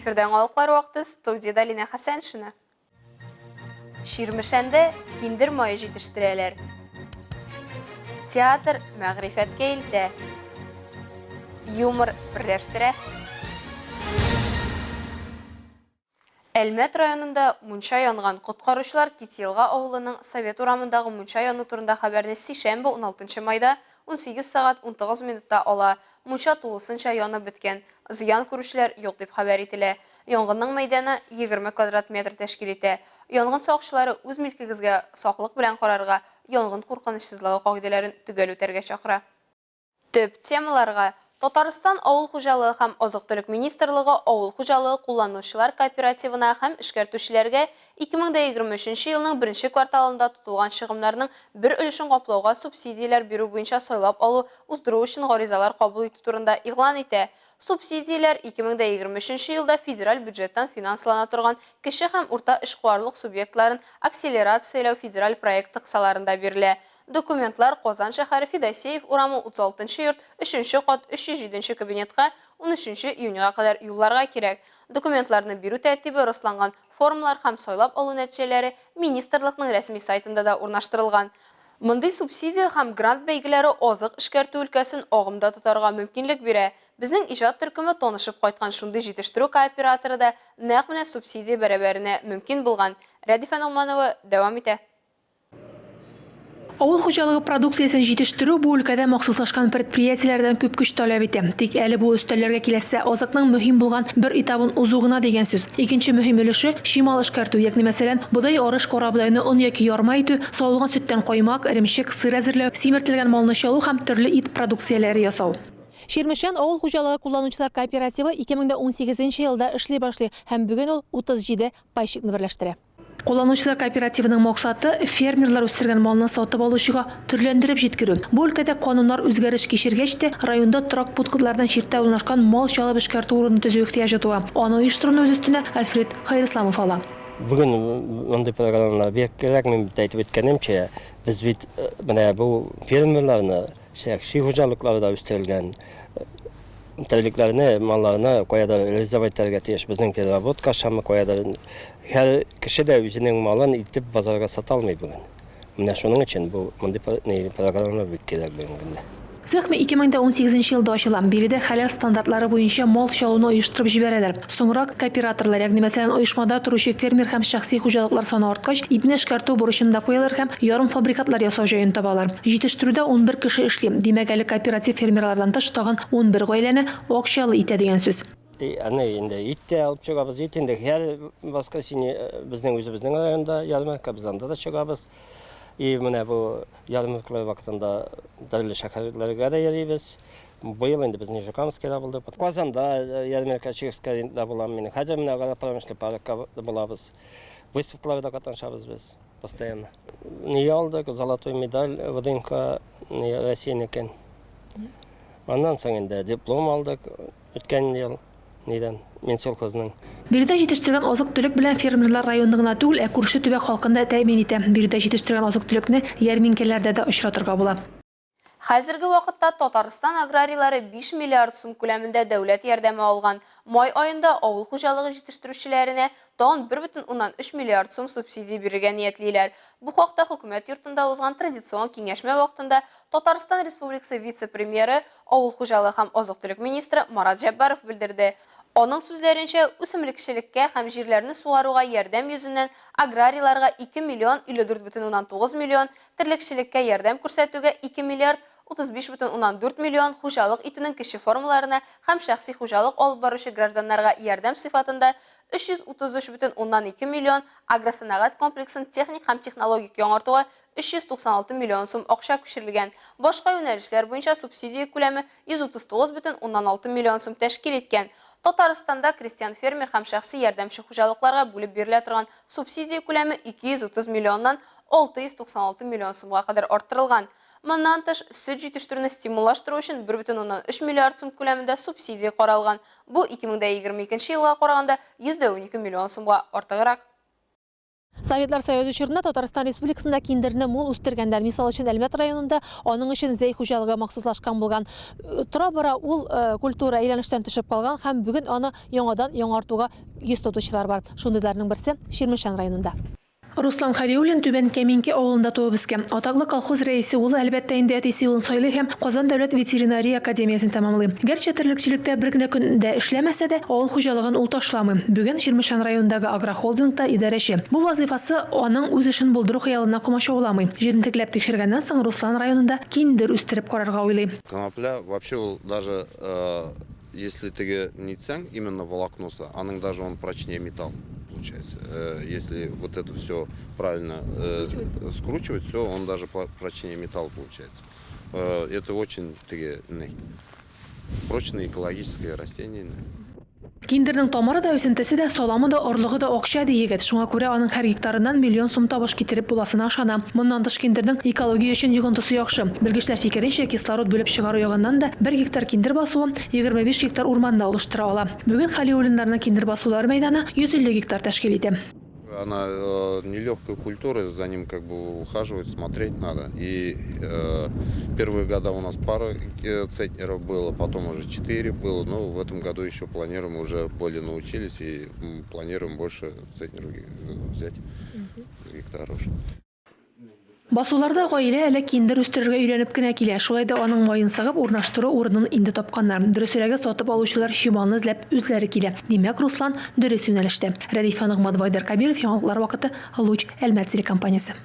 Эфирда яңалыклар вакыты, студиядә Лина Хәсәншина. Чирмешәндә киндер мае җитештерәләр. Театр мәгърифәткә илтә. Юмор берләштерә. Әлмәт районында мунча янган. Коткаручылар Китьелга авылының Совет урамындагы мунча яну турында хәбәрне сишәмбе, уналтынчы майда, 18 сәгать 19 минутта ала. Мунча тулысынча янып беткән. Зыян күрүчеләр юк дип хәбәр ителә. Янгынның мәйданы 20 квадрат метр тәшкил итә. Янгын сакчылары үз милкегезгә саклык белән карарга, янгын куркынычсызлыгы кагыйдәләрен төгәл үтәргә чакыра. Төп темаларга Татарстан Авыл хуҗалыгы һәм азык-төлек министрлыгы авыл хуҗалыгы кулланучылар кооперативына һәм эшкәртүчеләргә 2023 елның беренче кварталында тотылган чыгымнарның бер өлешен каплауга субсидияләр бирү буенча сайлап алу уздыру өчен гаризалар кабул итү турында игълан итә. Субсидияләр 2023 елда федераль бюджеттан финанслана торган кече һәм урта эшкуарлык субъектларын акселерацияләү федераль проекты кысаларында бирелә. Документлар Казан шәһәре Федосеев урамы 36 нчы йорт, өченче кат, 307 нче кабинетка унөченче июньгә кадәр юлларга кирәк. Документларны бирү тәртибе расланган формалар һәм сайлап алу нәтиҗәләре министрлыкның рәсми сайтында да урнаштырылган. Мондый субсидия һәм грант бәйгеләре азык эшкәртү өлкәсен агымда тотарга мөмкинлек бирә. Безнең иҗат төркеме танышып кайткан шундый җитештерү кооператоры да нәкъ менә субсидия бәрабәренә мөмкин булган. Рәдифә Ногманова дәвам итә. Авыл хуҗалыгы продукциясен җитештерү бу өлкәдә махсуслашкан предприятиеләрдән күп көч таләп итә. Тик әле бу өстәлләргә киләсе азыкның мөһим булган бер этабын узу гына дигән сүз. Икенче мөһим өлеше, чимал эшкәртү, ягъни мәсәлән, бодай, арыш, карабодайны он яки ярма итү, савылган сөттән каймак, эремчек, сыр әзерләү, симертелгән малны чалу һәм төрле ит продукцияләре ясау. Чирмешән авыл хуҗалыгы кулланучылар кооперативы 2018 нче елда эшли башлый һәм бүген ул 37 пайщикны берләштерә. Кулланучылар кооперативының максаты, фермерлар үстергән малны сатып алучыга төрләндереп җиткерү. Бу өлкәдә кануннар үзгәреш кичергәч тә, районда торак пунктлардан читтә урнашкан мал чалып эшкәртү урыны төзү ихтыяҗы туа. Аны оештыруны үз өстенә Альфред Хәйрисламов ала. Бүген мондый программалар бик кирәк. Мин бит әйтеп үткәнемчә, без бит менә бу фермерларны, шәхси хуҗалыкларда үстерелгән терлекләрне, малларны каядыр реализовать итәргә тиеш. Безнең переработка ашамы каядыр. Һәр кеше дә үзенең малын илтеп базарга сата алмый бүген. Менә шуның өчен бу мондый программалар бик кирәк бүгенге көндә. Цех 2018 нче елда ачыла. Биредә хәләл стандартлары буенча мал чалуны оештырып җибәрәләр. Соңрак, кооператорлар, ягъни мәсәлән, оешмада торучы фермер һәм шәхси хуҗалыклар саны арткач, итне эшкәртү бурычын да куялар һәм ярымфабрикатлар ясау җаен табалар. Җитештерүдә 11 кеше эшли. Димәк, әле кооператив фермерлардан тыш тагын 11 гаиләне акчалы итә дигән сүз. Аны инде ит тә алып чыгабыз. Ит инде һәр воскресенье безнең үзебезнең районда ярмарка, без анда да чыгабыз. И менә бу ярмаркалар вакытында төрле шәһәрләргә дә йөрибез. Быел инде без Нижнекамскида булдык. Казанда ярмарка Чирскайда булам мин. Хәзер менә агропромышленный паркка булабыз. Выставкаларда катнашабыз без постоянно. Не алдык, золотой медаль ВДНХ Россиянекен. Аннан соң инде диплом алдык үткән ел нидән, Минсельхозның. Биредә җитештергән азык-төлек белән фермерлар районны гына түгел, ә күрше төбәк халкын да тәэмин итә. Биредә җитештергән азык-төлекне ярминкәләрдә дә очратырга була. Хәзерге вакытта Татарстан аграрийлары 5 миллиард сум күләмендә дәүләт ярдәме алган. Май аенда авыл хуҗалыгы җитештерүчеләренә тагын 1,3 миллиард сум субсидия бирергә ниятлиләр. Бу хакта Хөкүмәт йортында узган традицион киңәшмә вакытында Татарстан Республикасы вице-премьеры, авыл хуҗалыгы һәм азык-төлек министры Марат Җәббаров белдерде. Аның сүзләренчә, үсемлекчелеккә һәм җирләрне сугаруга ярдәм йөзеннән аграрийларга 2 миллион 54,9 миллион, терлекчелеккә ярдәм күрсәтүгә 2 миллиард 35,4 миллион, хуҗалык итүнең кече формаларына һәм шәхси хуҗалык алып баручы гражданнарга ярдәм сыйфатында 333,2 миллион, агросәнәгать комплексын техник һәм технологик яңартуга 396 миллион сум акча күчерелгән. Башка юнәлешләр буенча субсидия күләме 139,6 миллион сум тәшкил иткән. Татарстанда крестьян-фермер һәм шәхси ярдәмче хуҗалыкларга бүлеп бирелә торган субсидия күләме 230 миллионнан 696 миллион сумга кадәр арттырылган. Моннан тыш, сөт җитештерүне стимуллаштыру өчен 1,3 миллиард сум күләмендә субсидия каралган. Бу 2022 елга караганда 112 миллион сумга артыграк. Советлар Союзы чорында Татарстан Республикасында киндерне мул үстергәннәр. Мисал өчен, Әлмәт районында аның өчен Зәй хуҗалыгы махсуслашкан булган. Тора-бара ул культура әйләнештән төшеп калган һәм бүген аны яңадан яңартуга йөз тотучылар бар. Шундыйларның берсе, Чирмешән районында. Руслан Хәлиуллин Түбән Кәминкә авылында туып үскән. Атаклы колхоз рәисе улы, әлбәттә инде, әтисе юлын сайлый һәм Казан дәүләт ветеринария академиясен тәмамлый. Гәрчә терлекчелектә бер генә көн дә эшләмәсә дә, авыл хуҗалыгын ул ташламый. Бүген Чирмешән районындагы агрохолдингта идарәче. Бу вазыйфасы аның үз эшен булдыру хыялына комачауламый. Җентекләп тикшергәннән соң, Руслан районында киндер үстереп карарга уйлый. Конопля вообще ул даже Если теге нитсәң, именно волокносы, аның даже он прочнее металл получается. Если вот это все правильно скручивать, все, он даже прочнее металл получается. Это очень теге ни, прочное экологическое растение. Киндернең тамыры да, үсентесе дә, саламы да, орлыгы да акча, ди егет. Шуңа күрә аның һәр гектарыннан миллион сум табыш китереп буласына ышана. Моннан тыш киндернең экология өчен йогынтысы яхшы. Белгечләр фикеренчә, кислород бүлеп чыгару ягыннан да бер гектар киндер басуы 25 гектар урманны алыштыра ала. Бүген Хәлиуллиннарның киндер басулары мәйданы 150 гектар тәшкил итә. Она нелегкая культура, за ним как бы ухаживать, смотреть надо. И первые года у нас пара центнеров было, потом уже 4 было. Но в этом году еще планируем, уже более научились и планируем больше центнеров взять гектар уже. Басуларда гаилә әле киндер үстерергә өйрәнеп кенә килә. Шулай да аның маен сыгып, урнаштыру урынын инде тапканнар. Дөресрәге, сатып алучылар чималны эзләп үзләре килә. Димәк, Руслан дөрес юнәлештә. Рәдифә Ногманова, Айдар Кәбиров, Яңалыклар вакыты, Луч, Әлмәт телекомпаниясе.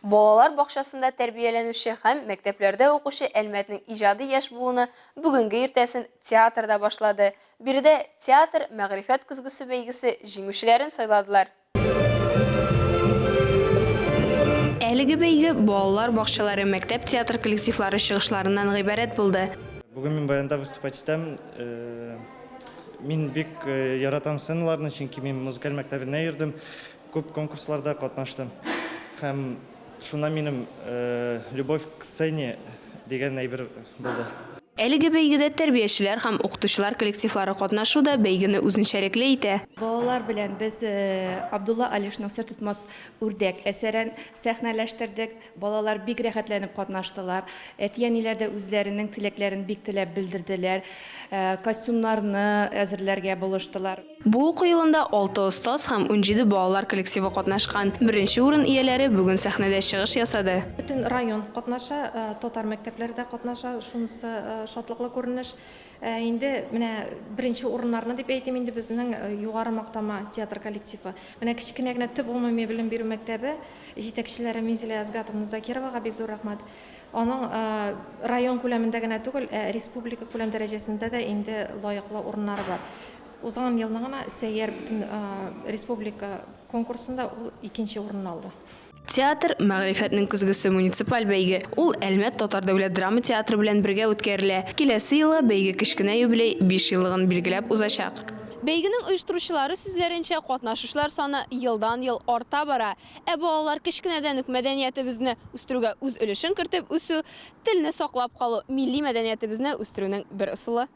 Балалар бакчасында тәрбияләнүче һәм мәктәпләрдә укучы Әлмәтнең иҗади яшь буыны бүгенге иртәсен театрда башлады. Биредә Театр, мәгърифәт көзгесе бәйгесе җиңүчеләрен сайладылар. Әлеге бәйге балалар бакчалары, мәктәп театр коллективлары чыгышларыннан гыйбарәт булды. Бүген мин баянда выступать итәм. Мин бик яратам сценаларны, чөнки мин музыкаль мәктәбенә йөрдем, күп конкурсларда катнаштым. Һәм шуннан минем любовь к сцене дигән әйбер булды. Әлеге бәйгедә тәрбиячеләр һәм укытучылар коллективлары катнашу да бәйгене үзенчәлекле итә. Балалар белән без Абдулла Алишның Сер тотмас үрдәк әсәрен сәхнәләштердек. Балалар бик рәхәтләнеп катнаштылар. Әти-әниләр дә үзләренең теләкләрен бик теләп белдерделәр. Костюмнарны әзерләргә булыштылар. Бу уку елында алты остаз һәм 17 балалар коллективы катнашкан. Беренче урын ияләре бүген сәхнәдә чыгыш ясады. Бөтен район катнаша, татар мәктәпләре дә катнаша, шунысы шатлыклы күренеш. Ә инде менә беренче урыннарны дип әйтим инде безнең Югары Мактама театр коллективы. Менә кечкенә генә төп гомуми белем бирү мәктәбе җитәкчеләре Минзилә Әсгатовна Закировага бик зур рәхмәт. Аның район күләмендә генә түгел, ә республика күләм дәрәҗәсендә дә инде лаеклы урыннары бар. Узган елны гына Сәйяр бөтен республика конкурсында ул икенче урынны алды. Театр, мәгърифәтнең көзгесе муниципаль бәйге. Ул Әлмәт татар дәүләт драма театры белән бергә үткәрелә. Киләсе елга бәйге кечкенә юбилей, биш еллыгын билгеләп узачак. Бәйгенең оештыручылары сүзләренчә, катнашучылар саны елдан-ел арта бара. Ә балалар кечкенәдән үк мәдәниятебезне үстерүгә үз өлешен кертеп үсү, телне саклап калу, милли мәдәниятебезне үстерүнең бер ысулы.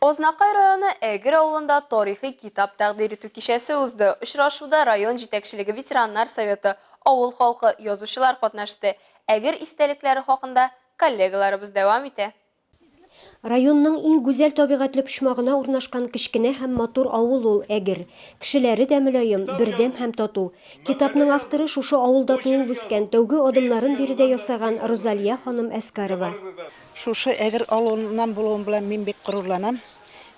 Азнакай районы Әгер авылында тарихи китап тәкъдир итү кичәсе узды. Очрашуда район җитәкчелеге ветераннар советы, авыл халкы, язучылар катнашты. Әгер истәлекләре хакында коллегаларыбыз дәвам итә. Районның иң гүзәл табигатьле почмагына урнашкан кечкенә һәм матур авыл ул, Әгер. Кешеләре дә мөлаем, бердәм һәм тату. Китапның авторы шушы авылда туып үскән, тәүге адымнарын биредә ясаган Рузалия ханым Әскарова. Шушы Әгер авылыннан булуым белән мин бик горурланам.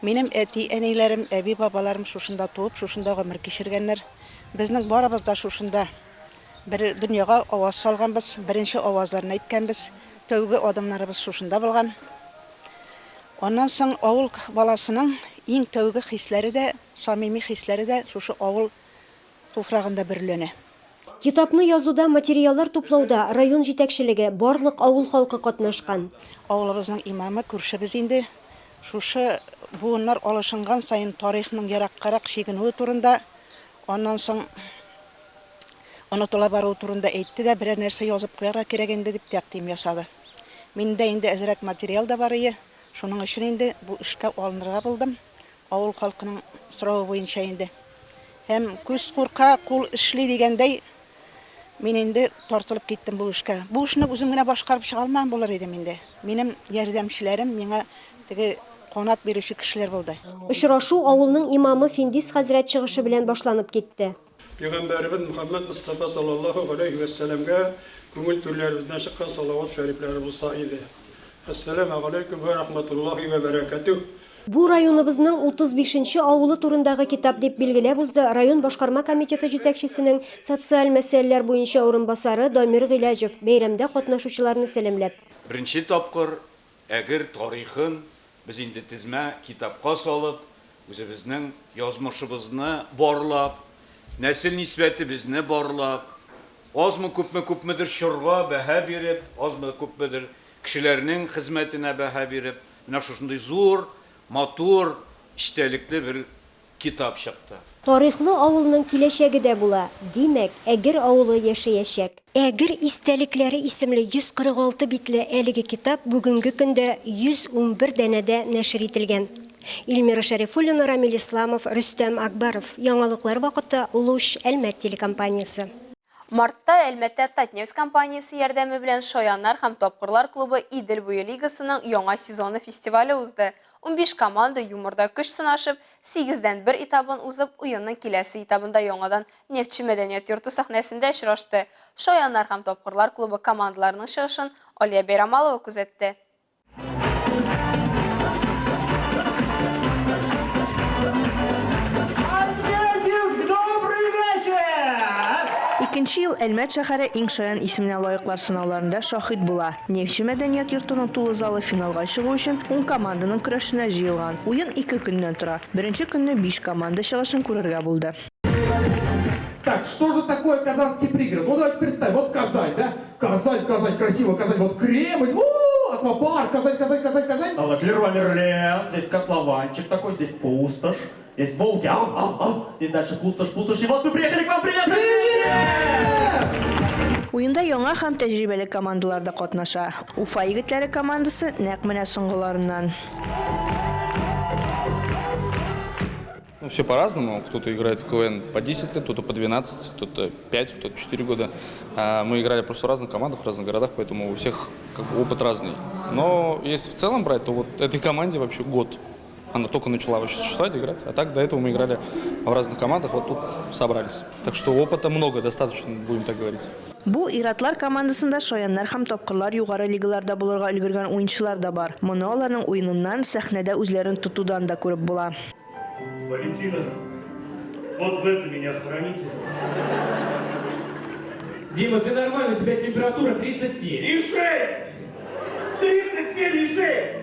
Минем әти-әниләрем, әби-бабаларым шушында туып, шушында гомер кичергәннәр. Безнең барыбыз да шушында бер дөньяга аваз салганбыз, беренче авазларны әйткәнбез. Тәүге адымнарыбыз шушында булган. Аннан соң авыл баласының иң тәүге хисләре дә, самими хисләре дә шушы авыл туфрагында бөреләнә. Китапны язуда, материаллар туплауда район җитәкчелеге, барлык авыл халкы катнашкан. Авылыбызның имамы, күршебез инде, шушы буыннар алышынган саен тарихның ераккарак чигенүе турында, аннан соң онытыла баруы турында әйтте дә, берәр нәрсә язып куярга кирәк инде, дип тәкъдим ясады. Миндә инде әзрәк материал да бар ие, шуның өчен инде бу эшкә алынырга булдым. Авыл халкының соравы буенча инде. Һәм күз курка, кул эшли дигәндәй, мин инде тартылып киттем бу эшкә. Бу эшне үзем генә башкарып чыга алмаган булыр идем инде. Минем ярдәмчеләрем миңа теге канат бирүче кешеләр булды. Очрашу авылның имамы Финдис хәзрәт чыгышы белән башланып китте. Пәйгамбәребез Мөхәммәд Мостафа салләллаһу галәйһи вәссәламгә күңел түрләребездән чыккан салават шәрифләре булса иде. Әссәламә галәйкүм вә рахматуллаһи вә бәрәкәтүһ. Бу районыбызның 35 нче авылы турындагы китап, дип билгеләп узды район башкарма комитеты җитәкчесенең социаль мәсьәләләр буенча урынбасары Дамир Гыйләҗев, бәйрәмдә катнашучыларны сәламләп. Беренче тапкыр Әгер тарихын без инде тезмә китапка салып, үзебезнең язмышыбызны барлап, нәсел нисбәтебезне барлап, азмы-күпме күпмедер чорга бәһа биреп, азмы-күпмедер кешеләрнең хезмәтенә бәһа биреп, менә шушындый зур, матур, эчтәлекле бер китап чыкты. Тарихлы авылның киләчәге дә була, димәк, Әгер авылы яшәячәк. Әгер истәлекләре исемле 146 битле әлеге китап бүгенге көндә 111 данәдә нәшер ителгән. Илмира Шәрифуллина, Рамил Исламов, Рөстәм Акбаров. Яңалыклар вакыты, Луч, Әлмәт телекомпаниясе. Мартта Әлмәттә Татнефть компаниясе ярдәме белән Шаяннар һәм тапкырлар клубы Идел буе лигасының яңа сезоны фестивале узды. 15 команда юморда көч сынашып, сигездән бер этабын узып, уенның киләсе этабында яңадан Нефтьче мәдәният йорты сәхнәсендә очрашты. Шаяннар һәм тапкырлар клубы командаларының чыгышын Алия Бәйрамалова күзәтте. Икенче ел Әлмәт шәһәре иң шаян исеменә лаеклар сынауларында шаһит була. Нефтьче мәдәният йортының тулы залы финалга чыгу өчен ун команданың көрәшенә җыелган. Уен ике көннән тора. Беренче көнне биш команда чыгышын күрергә булды. Так, что же такое Казанский пригород? Ну, давайте представим, вот Казань, да? Казань, Казань, красиво, Казань, вот Кремль, у аквапарк, Казань, Казань, Казань, Казань. А вот Леруа Мерлен, здесь котлованчик такой, здесь пустошь, здесь волки, ау, ау, ау, здесь дальше пустошь, пустошь, и вот мы приехали к вам, привет! Привет! Уенда яңа һәм тәҗрибәле командалар да катнаша. Уфа егетләре командасы нәкъ менә соңгыларыннан. Ну, все по-разному. Кто-то играет в КВН по 10 лет, кто-то по 12, кто-то 5, кто-то 4 года. А мы играли просто в разных командах, в разных городах, поэтому у всех как бы опыт разный. Но если в целом брать, то вот этой команде вообще год. Она только начала вообще существовать, играть. А так до этого мы играли в разных командах, вот тут собрались. Так что опыта много, достаточно, будем так говорить. Бу ир-атлар командасында шаяннар һәм тапкырлар югары лигаларда булырга өлгергән уенчылар да бар. Моны аларның уеныннан, сәхнәдә үзләрен тотудан да күреп була. Валентина, вот в это меня храните. Дима, ты нормально, у тебя температура 37. И 6! 37 и 6!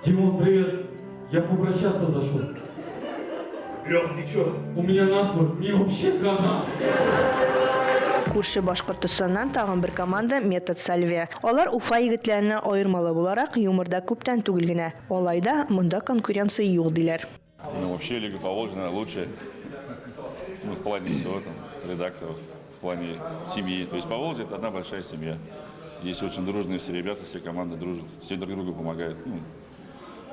Димон, привет. Я попрощаться зашел. Лех, ты чё? У меня насморк, мне вообще хана. Күрше Башкортостаннан тагын бер команда Метод Сальве. Алар Уфа егетләреннән аермалы буларак, юморда күптән түгел генә. Алай да, монда конкуренция юк, диләр. Ну, вообще Лига Поволжья, наверное, лучшая. Ну, в плане всего там, редакторов, в плане семьи. То есть Поволжье – это одна большая семья. Здесь очень дружные все ребята, все команды дружат, все друг другу помогают. Ну,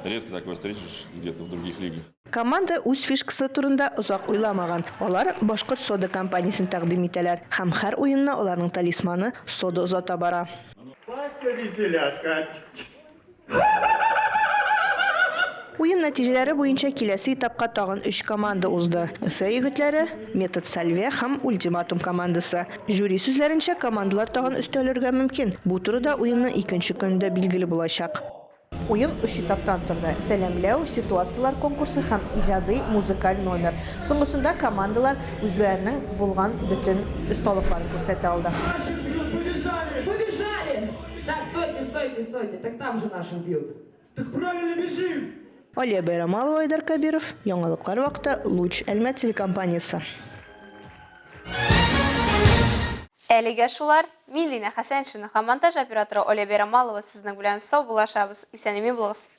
редко такое встретишь где-то в других лигах. Команда үз фишкасы турында озак уйламаган. Алар Башкорт сода компаниясен тәкъдим итәләр һәм һәр уенны аларның талисманы сода озата бара. Пашка веселяшка. Уен нәтиҗәләре буенча киләсе этапка тагын өч команда узды. Өфе егетләре, Метод Сальве һәм Ультиматум командасы. Жюри сүзләренчә, командалар тагын өстәлергә мөмкин. Бу турыда уенның икенче көнендә билгеле булачак. Уен өч этаптан торды, сәламләү, ситуацияләр конкурсы һәм иҗади музыкаль номер. Соңгысында командалар үзләренең булган бөтен осталыкларын күрсәтә алды. Побежали! Побежали! Так, стойте, стойте, стойте, так там же наших бьют. Так правильно бежим! Алия Бәйрамалова, Айдар Кәбиров, Яңалыклар вакыты, Луч, Әлмәт телекомпаниясе. Әлегә шулар. Мин Лина Хәсәншина һәм монтаж операторы Оля Бәйрамалова сезнең белән саубуллашабыз. Исән-имин булыгыз.